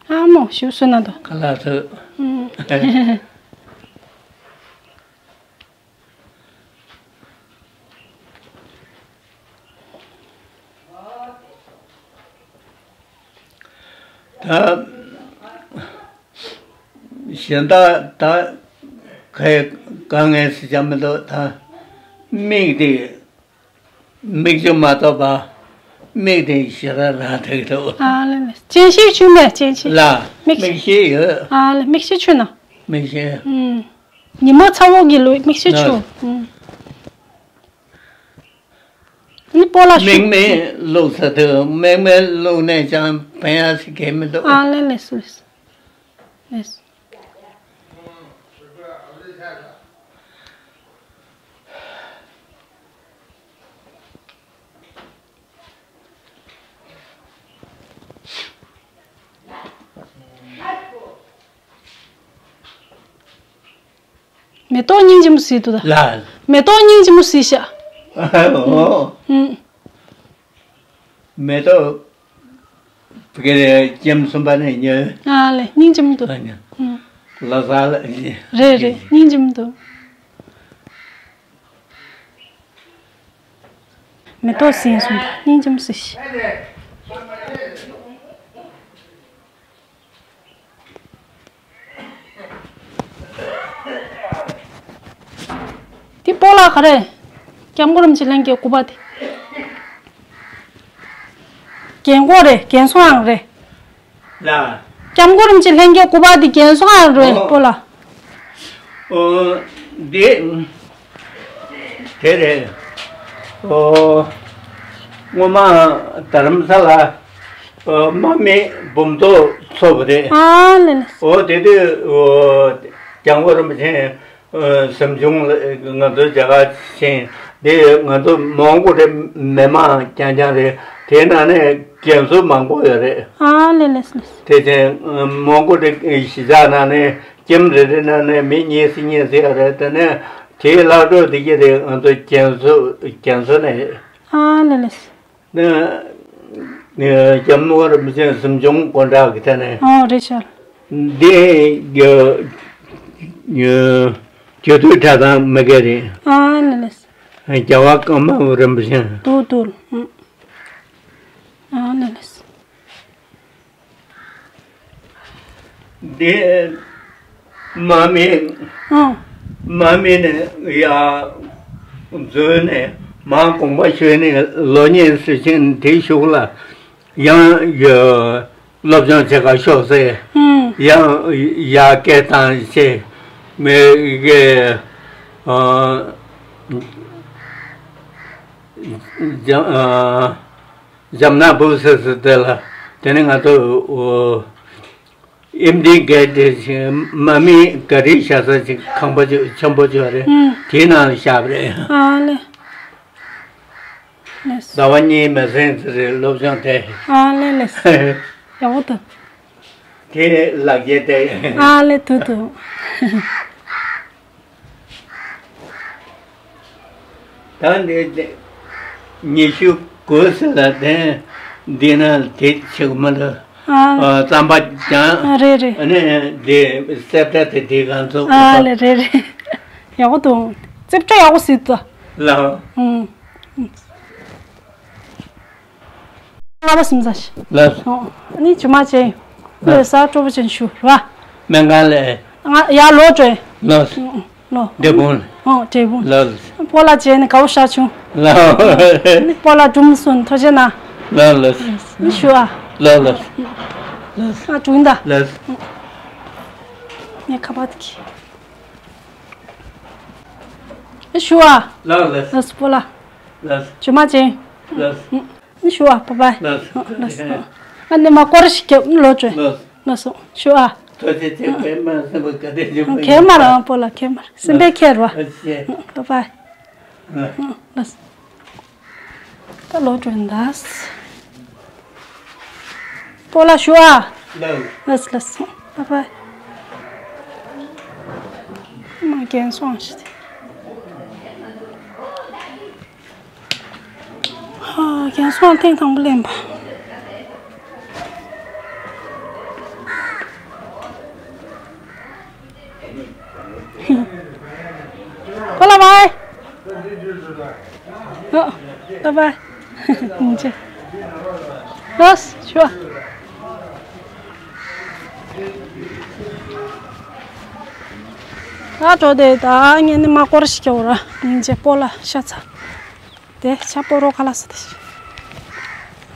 ཨ་མོ་ཞུ་སུ་ན་དོ། ཁ་ལག་བཟོས། ཨུམ། ད་གཞན་དག་ད་གའི་དཀའ་ངལ་ཟེར་བྱ་མི་འདུག་ད་མིག་དེ་མིག་ཆུ་མ་གཏོགས་པ་མིག་དེ་ཞེ་དྲག་རག་ཐུབ་ཀྱི་འདུག་ཨ་ལེ་ལེ། སྤྱན་ཤེལ་ཆུ་མེད། སྤྱན་ཤེལ། ལ་མིག་མིག་ཤེལ་ཡོད། ཨ་ལེ་མིག་ཤེལ་ཆུ་ན། མིག་ཤེལ། ཨུམ། ཉི་མ་ཚ་བོ་གི་ལོ་མིག་ཤེལ་ཆུ། ཨུམ། ནི་སྤོ་ལགས་ཞུ། མིག་མེད་བླུགས་ས་དུ་མིག་མེད་བླུགས་ནས་ཀྱང་ཕན་ཡ་ཞིག་གས་མི་འདུག་ཨ་ལེ་ལེ་སུ་ལེ་སུ། ལེ་སུ། མེ་ཏོག་སྙིང་རྗེ་མོ་ཟེར་འདུག་ད། ལ། མེ་ཏོག་སྙིང་རྗེ་མོ་ཟེར་ཤག་ཨོ། ཨུམ། མེ་ཏོག་ཕ་གི་རེད། ལྕམ་གསུམ་པ་ནས་ཉོས། ཨ་ལེ་སྙིང་རྗེ་མོ་འདུག་ཨ་ནི། ཨུམ། ལ་ས་ལ། རེད་རེད་སྙིང་རྗེ་མོ་འདུག་མེ་ཏོག་སེན་སོང་ད་སྙིང་རྗེ་མོ་ཟེར་ཤག་འདི་སྤོ་ལགས་ག་རེ། སྐྱབས་མགོན་རིན་པོ་ཆེ་ལྷན་རྒྱས་སྐུ་པར་དེ། རྒན་གོག་རེད། རྒན་གསོ་ཨང་རེད། ལ། སྐྱབས་མགོན་རིན་པོ་ཆེ་ལྷན་རྒྱས་སྐུ་པར་དེ་རྒན་གསོ་ཨང་རེད། ཨོ། སྤོ་ལགས། ཨོ། འདི། དེ་རེད། ཨོ། སྔོན་མ་རྡ་རམ་ས་ལ། ཨོ། དམག་མི་འབུམ་ཚོགས་ཚོགས་པ་རེད། ཨ་ལེ་ལེ། ཨོ་དེ་དུས་ཨོ། སྐྱབས་མགོན་རིན་པོ་ཆེ། ཨོ། གཟིམ་ཆུང་ལ་ང་ཚོའི་མཇལ་ཁ་ཕྱིན། དེ་ང་ཚོ་མོན་གྷོ་རེད། མི་མང་རྐྱང་རྐྱང་རེད། དེའི་ནང་ནས་རྒན་གསོ་མང་པོ་ཡོད་རེད། ཨ་ལེ་ལེ་ལེ། དེ་བཞིན་མོན་གྷོ་རེད། གཞིས་ཆགས་ནང་ནས་ཁྱིམ་རེ་རེ་ནང་ནས་མི་གཉིས་སུ་གཉིས་སུ་ཡོད་རེད། དེ་ནས་དེའི་ལྷག་འཕྲོ་དེ་གྱད་དེ་ང་ཚོ་རྒན་གསོ་རྒན་གསོ་ནས། ཨ་ལེ་ལེ། ནས་སྐྱབས་མགོན་རིན་པོ་ཆེ་གཟིམ་ཆུང་དགོན་གྲགས་ཀྱི་ཐད་ནས། ཨོ་རེད་ཤག་འདི་རྒྱ་རྒྱ་མདོའི་གྲྭ་ཚང་མ་གི་རེད། ཨ་ལེ་ལེ། རྒྱལ་བ་ཀརྨ་པ་རིན་པོ་ཆེ། འདུག་འདུག་ཨ་ལེ་ལེ། འདི་དམག་མི། ཨང་། དམག་མི་ནས་ཡར་འཛུལ་ནས་མར་དགོངས་པ་ཞུས་ནས་ལོ་གཉིས་ཟིན་ཕྱིན་དེའི་གཞུག་ལ་ཡང་ཡ་སློབ་སྦྱོང་བྱེད་གར་ཤོག་ཟེར། ཨང་། ཡང་ཡར་སྐད་བཏང་བྱས་མི་གི་ཨ། འཇམ་ཨ། འཇམ་ནག་བུ་ཟེར་ཟེར་དེ་ལ་དེ་ནས་ང་ཚོ་ཨེམ་ཌི་གྷེ་ཊི་དེ་བཞིན་དམག་མི་ག་རེ་བཞག་ས་ཅིག་ཁང་པ་ཅིག་ཆེན་པོ་ཅིག་ཡོད་རེད། ཨུམ། དེའི་ནང་ལ་བཞག་པ་རེད། ཨ་ལེ། ཟླ་བ་གཉིས་མ་ཟིན་ཙམ་རེད་སློབ་སྦྱོང་དེ། ཨ་ལེ་ལེ། ཡག་པོ་འདུག་དེ་ལག་འཁྱེར་དེ། ཨ་ལེ་ཐུག་ཐུག་ད་འདི་ཉི་ཤུ་དགུ་ཟེར་ལ་དེ་འདི་ན་དེ་ཆེ་གི་མ་ལ། ཨ། རྩམ་པ་ཀྱང་། ཨ། རེད་རེད། ཨ་ནི་དེ་སེབ་ཏ་དེ་དེ་གང་ཚོ། ཨ་ལེ་རེད་རེད། ཡག་པོ་འདུག་རྩེབ་ཁྲ་ཡག་པོ་ཟིག་ད། ལ། ཨུང་། ལྔ་པ་སུམ་ཚ་ཞིག་ལགས། ཨོ། ཨ་ནི་ཇུ་མ་ཅན། ལགས། ལོ་གསར་སྤྲོ་པོ་ཅན་ཞུ་ར། སྨན་ཁང་ལས། ང་ཡར་ལོག་འགྲོ་ཡིན། ལགས། ཨོ། ལོ། འབྲས་སྤུངས་ལ། ཨོ། འབྲས་སྤུངས། ལགས་ལགས། སྤོ་ལགས་མཇལ་ནས་དགའ་བོ་ཤར་བྱུང་། ལགས། ཨ་ནི་སྤོ་ལགས་སྒྲུང་གསུང་ཐུགས་རྗེ་གནང་། ལགས་ལགས། ཨ་ནི་ཞུ་ཨ། ལགས་ལགས། ལགས། ང་འགྲོ་ཡིན་ད། ལགས། ངས་ཁ་པར་དེ་ཁྱེར། ཨ་ཞུ་ཨ། ལགས་ལགས། ལགས་སོ་སྤོ་ལགས། ལགས། ཇུ་མ་ཅན། ལགས། ཨ་ནི་ཞུ་ཨ། བྷའི་བྷའི། ལགས། ལགས། ཨ་ནི་མ་སྐོར་ཞིག་རྒྱབ་ལོ་བཅོས། ལགས། ལགས་སོ་ཞུ་ཨ། ཐུགས་རྗེ་ཆེ། བས་མ་སེམས་པ་ག་དེ་ཞུ་གི་གལ་མ་རང་སྤོ་ལགས་གལ་མ་རེད། སེམས་པའི་ཁྱེར་བ། ཨ་ཤེས། བྷའི་བྷའི། ལགས། ད་ལོ་བཅོས་འདའ། སྤོ་ལགས་ཞུ་ཨ། ལགས། ལགས་ལགས། བྷའི་བྷའི། མ་རྒན་སོང་ཞིག་ཧ། རྒན་སོང་ཐེངས་དང་པོ་ལེན་པ། སྤོ་ལགས་བྷའི། ཨོ། བྷའི་བྷའི། ལགས་ཞུ། ཨ་འགྲོ་དེ་ད་ངས་ནི་མ་སྐོར་ཞིག་རྒྱབ་ར། སྙིང་རྗེ་སྤོ་ལགས་ཤ་ཚ། དེ་ཤ་སྤོ་རོགས་ཁ་ལགས་ཟེར་དེ་ཤི།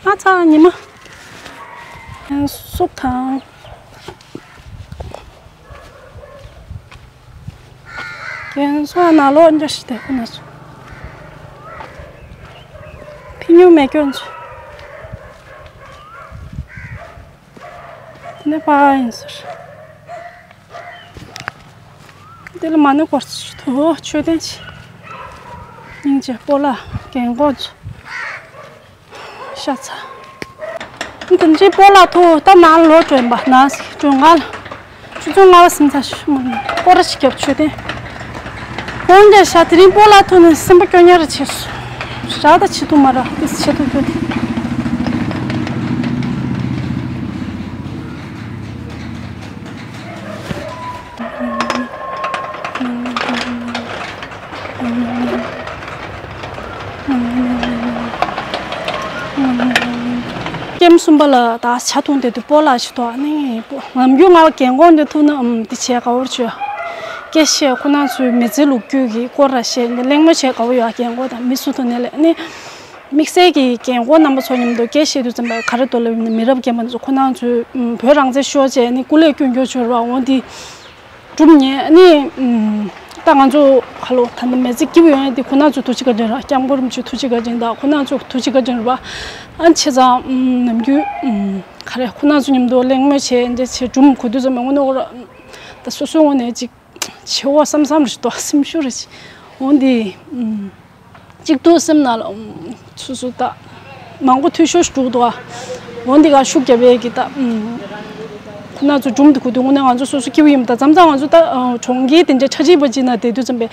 ཨ་ཚ་ཉི་མ། ཨ་སུག་དང་། རྒན་སོང་ནང་ལོག་འཇོག་ཤི་དེ་ཁོ་ན་སུ། ཕི་ཉུ་མེ་སྐྱོན་ཚུ། དེ་ནས་ཕ་ཡིན་ཟེར། དེ་ལ་མ་ཎི་སྐོར་ཚུ་དུ་མཆོད་རྟེན་ཆེ། སྙིང་རྗེ་སྤོ་ལགས་རྒན་གོག་ཚུ། ཤ་ཚ། དེ་འདྲའི་སྤོ་ལགས་ཐུག་ད་ནང་ལོག་འགྲོ་ཡིན་པ་ན་སྐྱོན་ང་ལ། ཆུ་ཚོད་ལྔ་པ་སུམ་ཚ་ཞུ་མ་ནི་སྐོར་ར་ཞིག་རྒྱབ་མཆོད་རྟེན། ཁོང་འདྲ་ཤ་དེ་རིང་སྤོ་ལགས་ཐུག་ནས་སེམས་པ་སྐྱོ་ཉེ་ར་བྱས་སོང་། ཞག་ད་ཆེ་ཐུག་མ་ར་དེ་ཆེ་ཐུག་ཁྱོད་དེ། ཀེམ་གསུམ་པ་ལ་ད་ཇ་འཐུང་དེ་དུས་སྤོ་ལགས་ཤི་ཐོག་ནི་ངམ་རྒྱུ་ང་རྒན་གོག་འདི་ཐུག་ན་ཨམ་འདི་བྱས་དགའ་བོར་བྱོས། སྐད་བཤད་ཁོ་ན་ཚོའི་མི་ཚེ་ལོ་རྒྱུས་ཀྱི་སྐོར་ར་བཤད་འདི་གླེང་མོལ་བྱས་དགའ་བོ་ཡོད། རྒན་གོག་དང་མི་སུ་ཐུག་ནས་ལས་ནི། དམིགས་བསལ་གྱི་རྒན་གོག་རྣམ་པ་ཚོ་མཉམ་དུ་སྐད་བཤད་དུས་ཙམ་པ་ག་རེ་འདུག་ལབ་ཡིན་ན་མི་རབས་རྒན་པ་ཚོ་ཁོ་ན་ཚོས་ཨམ་བོད་རང་བཙན་ཤོར་བྱས་ནི་སྐུ་ལས་སྐྱོན་སྐྱོན་བྱོས་ར་འོང་འདི། གྲུབ་ཉེ་ནི། ད་ང་ཚོ་ཁ་ལོ་ད་ནི་མེ་ཚེ་སྐྱིད་པོ་ཡོང་ཡ་དེ་ཁོ་ན་ཚོ་ཐུགས་རྗེ་བཀའ་དྲིན་ར། སྐྱབས་མགོན་རིན་པོ་ཆེ་ཐུགས་རྗེ་བཀའ་དྲིན་དང་ཁོ་ན་ཚོ་ཐུགས་རྗེ་བཀའ་དྲིན་ར་བ། ཨ་ནི་བྱས་ཙང་ནམ་རྒྱུན་ག་རེ་ཁོ་ན་ཚོ་མཉམ་དུ་གླེང་མོལ་བྱས་འདི་བྱས་གྲུབ་མ་གོ་དུས་ཙམ་པ་དངོས་གནས་ཁོ་ར་ད་སོ་སོའི་ངོས་ནས་ཅིག་བྱེད་འོ་བསམ་བསམ་རེ་ཞིག་འདུག་སེམས་ཤུགས་རེ་ཞིག་འོང་དེ། གཅིག་ཏུ་སེམས་ནང་ལ་ཨུམ་སོ་སོ་ད་མང་པོ་འཐུས་ཤོར་ཞིག་འགྲོ་གི་འདུག་ཨ། འོན་ཏེ་ག་ཤུགས་རྒྱབ་པའི་གི་ད་ཨུམ་ཁོ་ན་ཚོ་སྒྲུང་དེ་གོ་དུས་དངོས་གནས་ང་ཚོ་སོ་སོ་སྐྱིད་པོ་ཡིན་པ་ད་མཚམས་མཚམས་ང་ཚོ་ད་ཨ་གྲོང་ཁྱེར་དེ་འདྲའི་ཁྲ་ཆིལ་པ་ཅིག་ན་བསྡད་དུས་ཙམ་པའི་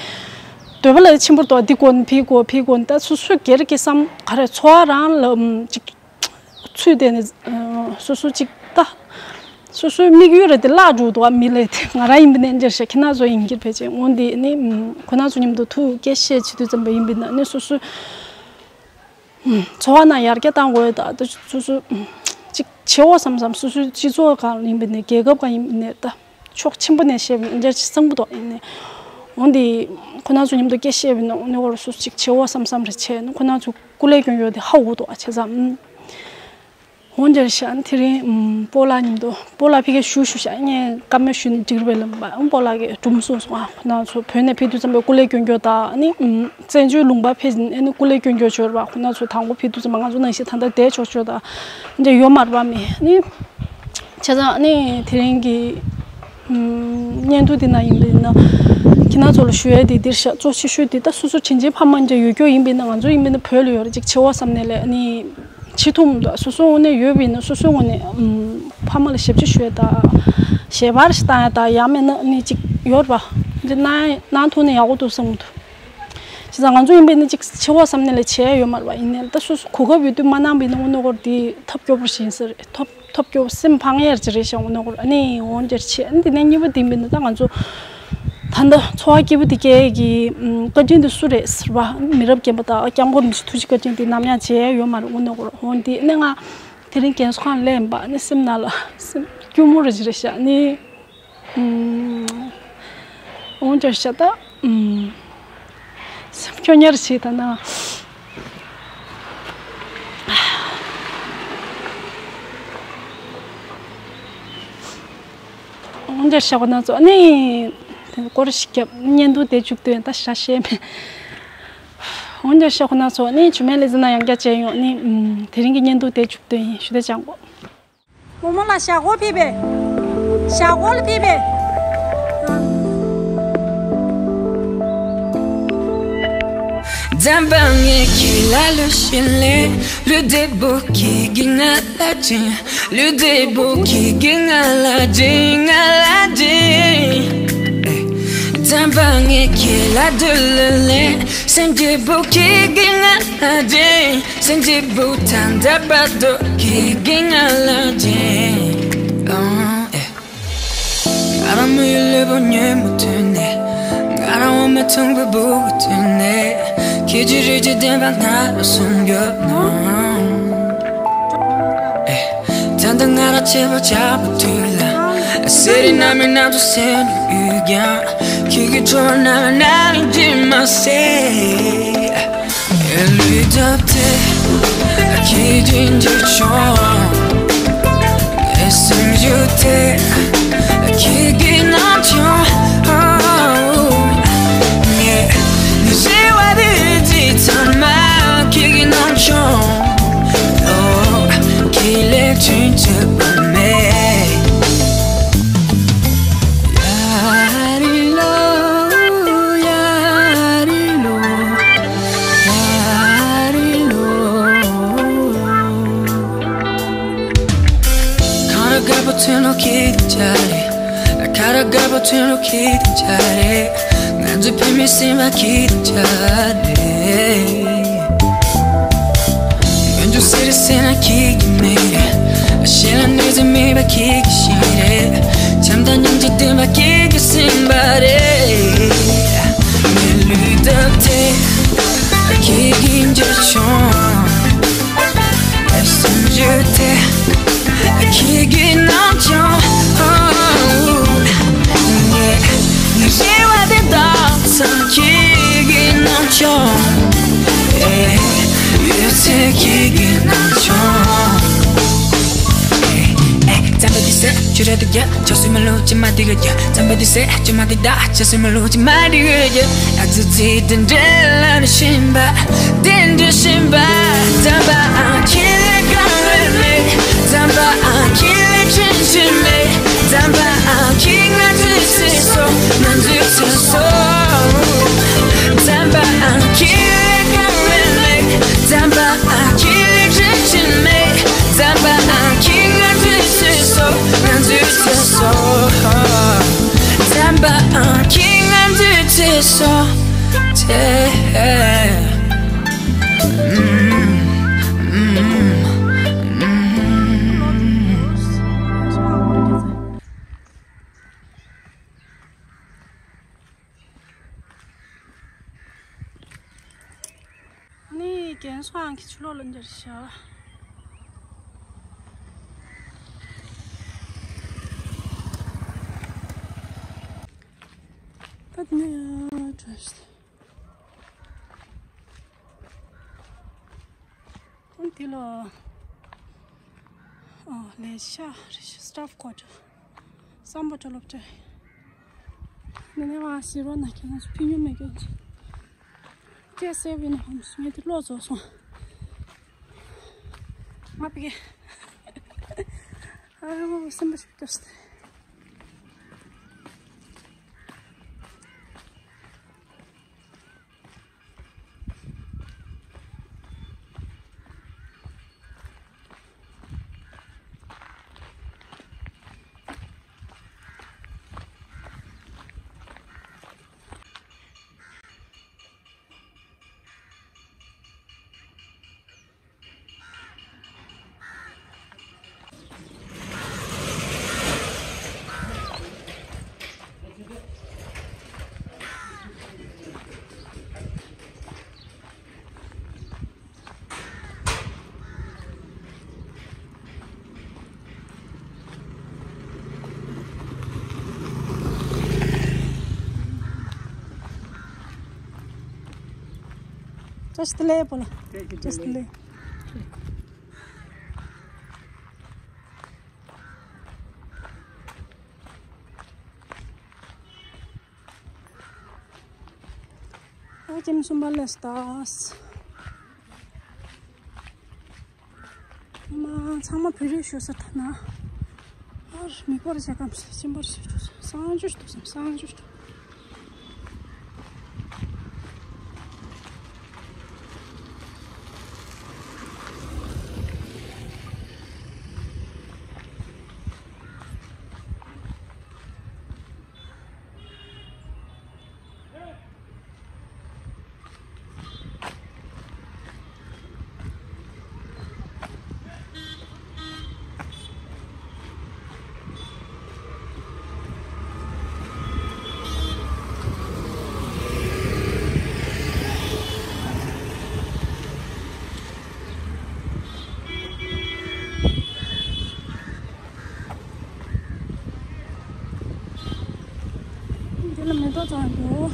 འདོད་པ་ལ་ཆེན་པོ་འདུག་ཨ། འདི་དགོས་ན་ཕི་དགོས་ཕི་དགོས་ན་ད་སོ་སོ་སྒེར་གྱི་བསམ་ག་རེ་འཚོ་བ་རང་ལ་ཨུམ་ཅིག་ཚུལ་དེ་ནི་སོ་སོ་གཅིག་ལྟ། སོ་སོའི་དམིགས་ཡུལ་རེད་དེ་བརླག་འགྲོ་འདུག་ཨ། མི་ལས་དེ་ང་རང་ཡིན་པ་ནས་འཇར་ཤ་ཁྱི་ན་ཚོ་ཡིན་གྱིར་ཕལ་ཆེར་འོན་དེ་ནི་ཁོ་ན་ཚོ་མཉམ་དུ་ཐུག་སྐད་བཤད་བྱེད་དུས་ཙམ་པ་ཡིན་པ་ན་ནི་སོ་སོའི་འཚོ་བ་ནང་ཡར་རྒྱས་བཏང་དགོས་ད་ད་སོ་སོ་གཅིག་བྱེད་འོ་བསམ་བསམ་སོ་སོའི་སྤྱི་ཚོགས་སྒང་ཡིན་པ་ནས་རྒྱལ་ཁབ་སྒང་ཡིན་པ་ནས་ད། ཕྱོགས་ཆེན་པོ་ནས་བཤད་པའི་འཇའ་ཆི་སང་པོ་དོ་ཡིན་ནས། འོན་ཏེ་ཁོ་ན་ཚོ་མཉམ་དུ་སྐད་བཤད་པའི་ནང་ནས་འོར་སུ་ཅིག་བྱེད་འོ་བསམ་བསམ་རེ་བྱས་ནས་ཁོ་ན་ཚོ་སྐུ་ལས་སྐྱོན་ཡོད་དེ་ཧ་གོ་དོ་ཨ་བྱས་ཙང་། འོན་ཏེ་ཤ་དེ་རིང་སྤོ་ལགས་མཉམ་དུ་སྤོ་ལགས་ཕ་གིར་བཞུགས་བཞུགས་ཤག་ངས་བཀའ་མོལ་ཞུས་ནས་འགྲིག་རེད་པས་ལབ་པ་སྤོ་ལགས་ཀྱིས་སྒྲུང་གསུངས་སོང་ཨ། ཁོ་ན་ཚོ་བོད་ནས་ཕེབས་དུས་ཙམ་པའི་སྐུ་ལས་སྐྱོན་ཡོད་ད་ནི་བཙན་བྱོལ་ལུང་པ་ཕེབས་ནས་ནི་སྐུ་ལས་སྐྱོན་ཡོད་ཆོག་རེད་པ། ཁོ་ན་ཚོ་དང་པོ་ཕེབས་དུས་ཙམ་པ་ང་ཚོ་ནང་བཞིན་ད་ལྟ་བསྡད་ཆོག་ཆོག་ད་འདྲ་ཡོད་མ་རེད་པ་མི་ནི། བྱས་ཙང་ནི་དེ་རིང་གི་ཨམ་བརྙན་ཐུང་འདི་ན་ཡིན་པས་ན་ཁྱེད་རང་ཚོ་ལ་ཞུ་ཡ་དེ་འདིར་བཞག་གཙོ་ཆེ་ཤོས་དེ་ད་སོ་སོ་བྱིན་ཆེན་ཕ་མ་འདྲ་ཡོད་སྐྱོ་ཡིན་པས་ན་ང་ཚོ་ཡིན་པས་ན་བོད་ལ་ཡོད་རེད་ཅིག་བྱེད་འོ་བསམ་ནས་ལས་ནི་བྱེད་ཐུབ་མི་འདུག་སོ་སོ་དངོས་གནས་ཡོད་པས་ན་སོ་སོའི་ངོས་ནས་ཨམ་ཕ་མ་ལ་ཞབས་ཕྱི་ཞུ་ཡ་ད་ཞལ་པར་ཞིག་བཏང་ཡ་ད་ཡང་མིན་ན་ནི་ཅིག་ཡོད་རེད་པ། འདི་གནང་གནང་ཐུབ་ན་ཡག་པོ་འདུག་བསམ་གི་འདུག་བྱས་ཙང་ང་ཚོ་ཡིན་པས་ནི་ཅིག་ཆེ་བ་བསམ་ནས་ལས་བྱས་ཡོད་མ་རེད་པ། ཡིན་ནའི་ད་སོ་སོ་གོ་སྐབས་ཡོད་དུས་མ་གནང་བས་ནི་འོ་ནོ་གོར་དེ་ཐབས་སྐྱོ་པོ་ཞིག་ཡིན་ས་རེད། ཐོབ་ཐོབ་སྐྱོ་སེམས་ཕངས་ཡས་ཅིག་རེད་ཤག་འོ་ནོ་གོར་ཨ་ནི་འོང་འདིར་ཆེ་ཨ་ནི་དེ་ནས་གཉིས་པ་དེ་མིན་ན་ད་ང་ཚོ་ད་ལྟ་འཚོ་བ་སྐྱིད་པོ་དེ་སྐྱེལ་གི་བཀའ་དྲིན་དེ་སུ་རེད་ཟེར་བ། མི་རབས་རྒན་པ་དང་སྐྱབས་མགོན་རིན་པོ་ཆེ་ཐུགས་རྗེ་བཀའ་དྲིན་དེ་ནམ་ཡང་བརྗེད་ཡས་ཡོད་མ་རེད། འོ་ནོ་གོར་འོང་དེ་ཨ་ནི་ང་དེ་རིང་རྒན་གསོ་ཁང་ལ་སླེབས་པ་ཨ་ནི་སེམས་ནང་ལ་སེམས་སྐྱུར་མོ་རེ་ཅིག་རེད་ཤག་ཨ་ནི། ཨུམ། འོང་འདིར་ཤག་ད། ཨུམ། སེམས་སྐྱོ་ཉར་བྱེད་ད་ན། འོང་འདིར་ཤག་ཁོ་ན་ཚོ་ནི། དེ་སྐོར་ཞིག་བརྒྱབ་བརྙན་ཐུང་དེ་བཅུག་དུས་ད་ཤ་ཤེས་མེད། འོང་འདིར་ཤག་ཁོ་ན་ཚོ་ནི་ཇུ་མེ་ལི་ཟི་ན་ཡང་བསྐྱར་བྱས་ཡོང་ནི། ཨུམ། དེ་རིང་གི་བརྙན་ཐུང་དེ་བཅུག་དུས་ཡིན་ཞུ་དེ་ཅང་གོ། བུ་མོ་ལ་ཞྭ་སྒོར་ཕུལ་པས། ཞྭ་སྒོར་ལ་ཕུལ་པས། ནི་རྒན་གསོའང་གི་ཆུ་ལོག་ལ་འདིར་བཞག་ད་ནི་བྲོས། ཨོ་དེ་ལ། ཨོ་ལས་ཤག་རེ་ཤག་སི་ཊཕ་ཀོ་ཊར། སམ་བྷོ་ཊལ་སློབ་གྲྭ། ནི་ནས་བ་ཟེར་བ་ན་ཁྱེད་རང་ཚོ་ཕི་ཉོ་མེད་མཁན་ཅིག་སྐད་གསལ་བའི་ནང་ཧམ་སུ་ངས་དེ་ལོག་རྫོགས་སོང་། ང་པི་ཀེ། ཨ་རོ་སེམས་པ་ཞིག་སྐྱོ་སྟེ། བཀྲ་ཤིས་བདེ་ལེགས་པོ་ལགས། བཀྲ་ཤིས་བདེ་ལེགས། ཨ་ཅེམ་གསུམ་པ་ལས་ལྟ། མ་ཚང་མ་བོད་རིགས་ཞུ་ས་ཐ་ན། ཨར་མི་པར་བྱ་གམ་སེ་ཅིམ་པར་སེ་ཅུ་སང་ཅུ་ཏུ་སམ་སང་ཅུ་ཏུ། འདི་ལ་མེ་ཏོག་བཙོང་འདུག